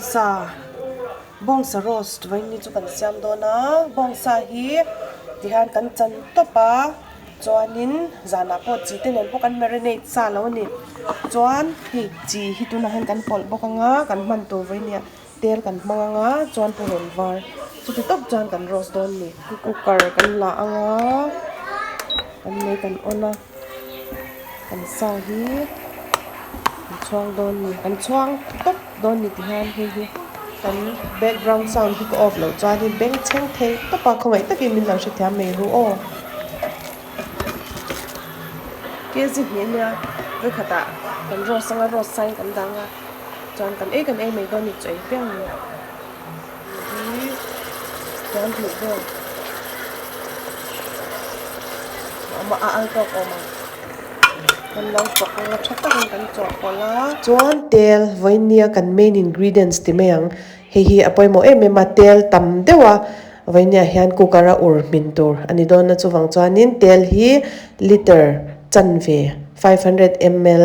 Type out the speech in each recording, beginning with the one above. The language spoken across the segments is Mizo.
Bawngsa bawngsa roast vawiin chu kan siam dawn a bawngsa hi tihian kan chan tawp a chuanin zanah pawh chi te nen pawh kan marinate sa lo a ni chuan hei chi hi tunah hian kan pawlh bawk ang a kan hman tur vawiin nia tel kan hmang ang a chuan purun var chuti tawp chuan kan roast dawn a ni cooker kan la ang a kan mei kan on a. Kan sa hi kan chhuang dawn ni kan chhuang tawp dawn ni ti hian hei hi kan background sound hi ka off loh chuanin bengchheng thei tawp a khawngaih takin min lo hrethiam mai ru aw. Kg hnih ania vawikhatah kan roast anga roast sain kan dang a chuan kan ei kan ei mai dawn ni chu ei piang ni hi chuan hnih vel. A al tawk awm ang kan lo chawk anga tha takin kan chawhpawlh a. Chuan tel vawinia kan main ingredients ti mai ang hei hi a pawimawh em em a tel tam deuh a vawinia hian cooker a ur hmin tur a ni dawn a chuvang chuanin tel hi liter chanve 500 ml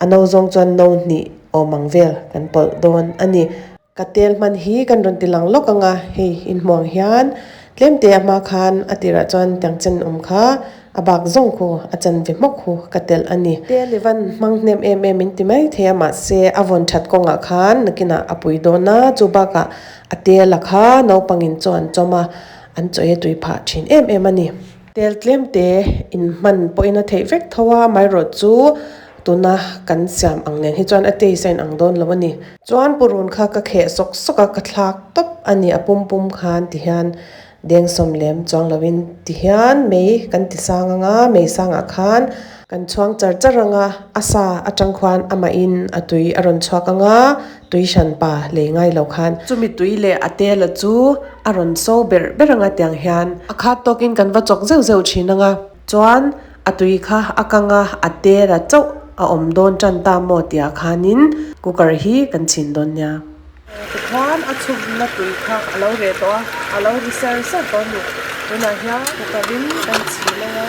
a no zawng chuan no hnih awm ang vel kan pawlh dawn a ni. Ka tel hman hi kan rawn ti lang lawk ang a, hei inhmuang hian tlem te a hma khan a tirah chuan tiang chen awm kha a bak zawng khu a chan ve hmawk khu ka telh a ni. Tel i van hmang hnem em em in ti mai thei a mahse a vawn that kawngah khan nakinah a pui dawn a, chu bakah a tel a kha naupangin chaw an chawm a, an chawi a tui phah thin em em a ni. Tel tlem te in hman pawhin a theih vek tho a, amaherawh chu tuna kan siam ang nen hi chuan a taste a in ang dawn lo a ni. Chuan purun kha ka kheh sawk sawk a, ka thlak tawp a ni a pum pum khan ti hian dengsawm lem chuang lovin ti hian mei kan ti sang ang a, mei sangah khan kan chhuang char char ang a, a sa atang khuan amahin a tui a rawn chhuak ang a, tui hran pa lei ngai lo khan. Chumi tui leh a tela chu a rawn so ber ber anga tiang hian a khat tawkin kan va chawk zeuh zeuh thin anga chuan a tui kha a kang a, a tela chauh a awm dawn tan ta maw tih ah khanin cooker hi kan chhin dawn nia. Tikhuan a chhumna tui kha a lo reh tawh a, a lo ri ser ser tawh a ni. Tunah hian cooker in kan chhin anga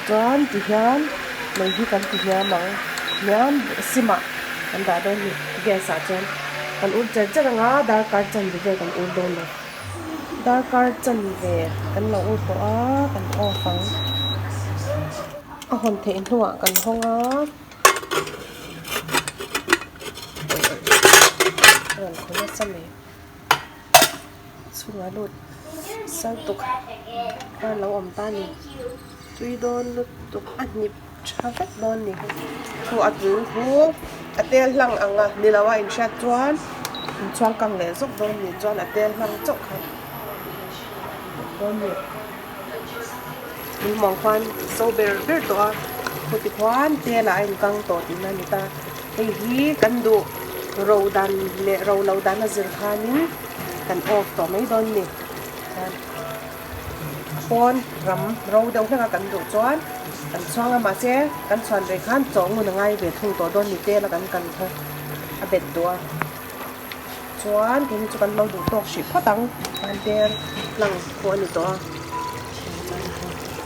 chuan tihian Mei hi kan ti hniam ang, hniam simah kan dah dawn ni gas ah chuan kan ur cher cher ang a darkar chanve vel kan ur dawn lo, darkar chanve kan lo ur tawh a kan off ang, a hawn theih hnuah kan hawng a, a rawn khaw nasa mai chhungah lut sal tuk kha a lo awm ta a ni. Tui dawn lutuk a hnip tha vek dawn ni khu a tui khu a tel hlang ang a ni lo a inhriat chuan inchhuang kang leh zawk dawn ni chuan a tel hlang chauh kha dawn ni tui muang khuan so ber ber tawh a khuti khuan tel ah a inkang tawh tihna a ni ta hei hi kan duh ro dan leh ro lo dan a zir khanin kan off tawh mai dawn ni chuan. Pawn ram ro deuh hlek a kan duh chuan kan chhuang a mahse kan chhuan rei khan chaw ngun a ngai ve thung tawh dawn ni tel a kan kan kha a bet duh a chuan keini chu kan lo duh tawk hrih phawt ang chuan tel lang pawh a ni tawh a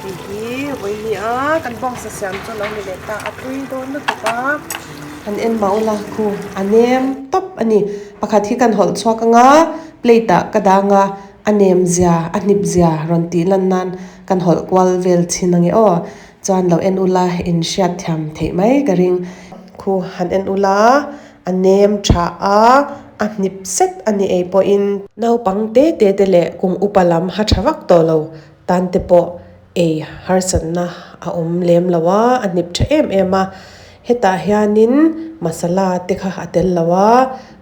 hei hi vawiin a kan bawngsa siam chu a lo ni leh ta a tui dawn lutuk a. Kan en mah ula khu a nem tawp a ni pakhat hi kan hawlh chhuak ang a plate ah ka dang a. A nem zia, a hnip zia rawn tih lan nan kan hawlh kual vel chin ange aw. Chuan lo en ula in hriat thiam theih mai ka ring. Khu han en ula a nem tha a, a hnip set a ni ei pawhin. Naupang te te te leh kum upa lam ha tha vak tawh lo tan te pawh ei harsatna a awm lem lo a, a hnip tha em em a. Hetah hianin masala te kha a tel lo a,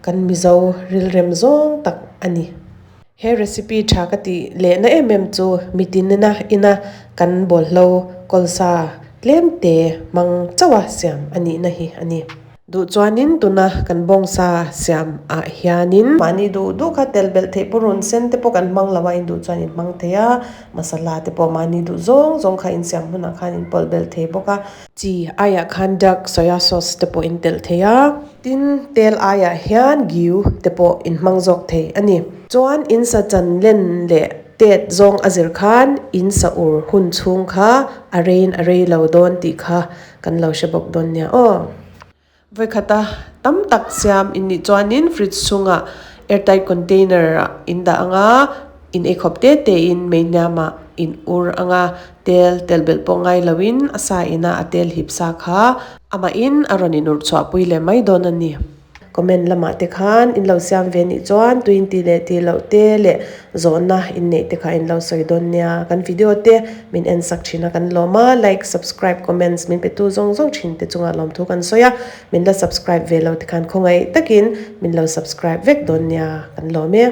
kan Mizo rilrem zawng tak a ni. He recipe tha ka tih lehna em em chu mitinna ina kan bawlhlo kawlsa tlem te hmang chauh a siam a nihna hi a ni. Duh chuanin tuna kan bawngsa siam ah hianin mahni duh duh kha tel belh theih pawh rawn sen te pawh kan hmang lo a, in duh chuan in hmang thei a, masala te pawh mahni duh zawng zawng kha in siam hunah khan in pawlh belh thei bawk a. Chi aiah khan dark soya sauce te pawh in telh thei a. Tin, tel aiah hian giu te pawh in hmang zawk thei a ni. Chuan in sa chan len leh tet zawng a zir khan in sa ur hun chhung kha a rein a rei lo dawn tih kha kan lo hre bawk dawn nia aw. Vawikhata tam tak siam in nih chuanin fridge chhungah airtight container ah in dah ang a, in eikhawp te te in mei hniamah in ur ang a, tel tel belh pawh ngai loin a sa ina a tel hip sa kha amahin a rawn in ur chhuahpui leh mai dawn a ni. Comment lamah te khan in lo siam ve nih chuan tuin ti leh ti loh te leh zawhna in neih te kha in lo sawi dawn nia. Kan video te min en sak thin a kan lawm a, like, subscribe, comments min pe tu zawng zawng thin te chungah lawmthu kan sawi a, min la subscribe ve lo te khan khawngaih takin min lo subscribe vek dawn nia kan lawm e.